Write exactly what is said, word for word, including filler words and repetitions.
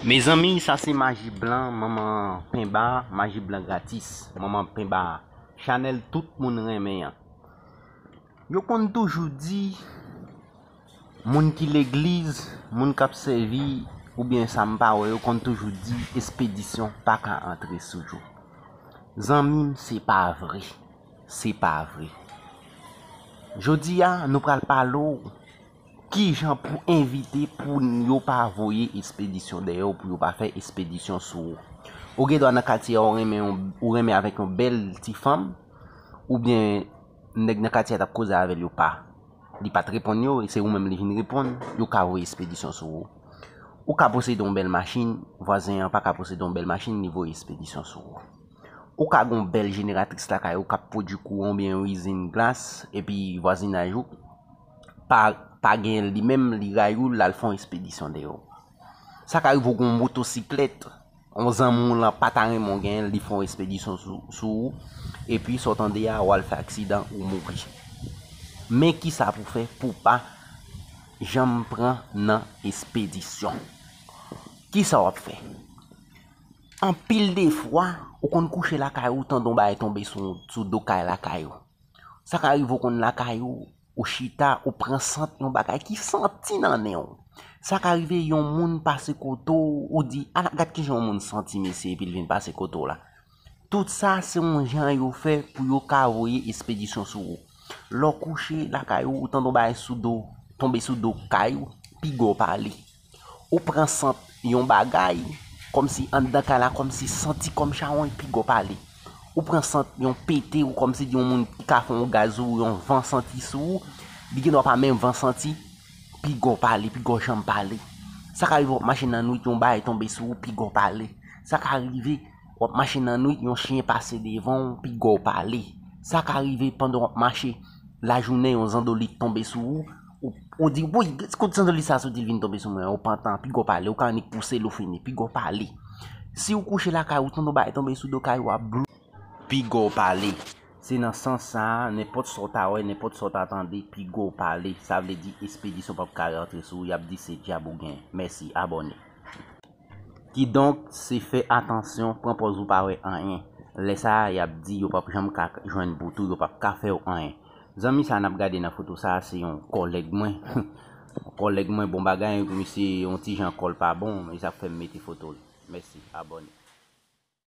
Mezanmi, sa se Maji Blan, manman penba, Maji Blan gratis, manman penba, chanèl tout moun renmen an. Yo konn toujou di, moun ki legliz, moun k ap sèvi, oubyen sa m pa wè, yo konn toujou di, espedisyon pa ka antre sou yo. Zanmi m, se pa vre. Se pa vre. Jodi a, nou pral pale w kijan pou evite pou yo pa voye espedisyon dèyè w, pou yo pa fè espedisyon sou ou. Ou gen dwa nan katye a, ou renmen yon, ou renmen avèk yon bèl ti fanm, oubyen nèg nan katye a t ap koze avè l, yo pa, li pa t reponn yo, e se ou menm li vin reponn, yo ka voye espedisyon sou ou. Ou ka posede yon bèl machin, vwazen an pa ka posede yon bèl machin, li voye espedisyon sou ou. Ou ka gen yon bèl jeneratris lakay ou k ap pwodui kouran oubyen yon izin glas, epi vwazinaj ou pa, pa genyen l li menm, li rayi w, l al fè yon espedisyon dèyè w. Sa ka rive w gen yon motosiklèt, yon zanmi w lan pa ta renmen w genyen l, li fè yon espedisyon sou, sou ou, epi sa w tande a, w al fè aksidan, ou mouri. Men kisa pou fè pou w pa janm pran nan espedisyon. Kisa w ap fè? Anpil de fwa, ou konn kouche lakay ou, tande yon bagay tonbe sou, sou do kay lakay ou. Sa ka rive ou konn lakay ou, ou chita, ou pran sant yon bagay ki santi nan nen w. Sa ka rive yon moun pase kote w, ou di, "Ala, gad kijan yon moun santi, mesye, epi l vin pase kote w la." Tout sa, se yon jan yo fè pou yo ka voye espedisyon sou ou. Lè w kouche lakay ou, ou tande yon bagay sou do, tonbe sou do kay ou, piga w pale. Ou pran sant yon bagay, kòmsi anndan kay la, kòmsi santi kòm chawony, piga w pale. Ou pran sant yon pete, ou kòmsi di yon moun ki ka fè yon gaz ou yon van santi sou ou, li gen dwa pa menm van santi, piga w pale, piga w janm pale. Sa ka rive w ap mache nan nwit, yon bagay tonbe sou ou, piga w pale. Sa ka rive w ap mache nan nwit, yon chen pase devan w, piga w pale. Sa ka rive pandan w ap mache lajounen, yon zandolit tonbe sou ou, ou, ou di, "Woy, kote zandolit sa soti, l vin tonbe sou mwen?" Ou pantan, piga w pale, ou ka annik pouse l, ou fini, piga w pale. Si w kouche lakay ou, tande yon bagay tonbe sou do kay ou, ap blou, piga w pale. Se nan sans sa a, nenpòt sa w ta wè, nenpòt sa w ta tande, piga w pale. Sa vle di, espedisyon p ap ka rantre sou ou, y ap di se dyab ou genyen. Mèsi, abòne. Kidonk, se fè atansyon, pran pòz ou pa wè anyen. Lè sa a, y ap di yo p ap janm ka jwenn bout ou, yo p ap ka fè w anyen. Zanmi sa n ap gade nan foto sa a, se yon kòlèg mwen. Kòlèg mwen, bon bagay, misye yon ti jan kò l pa bon, men sa k fè m mete foto l. Mèsi, abòne.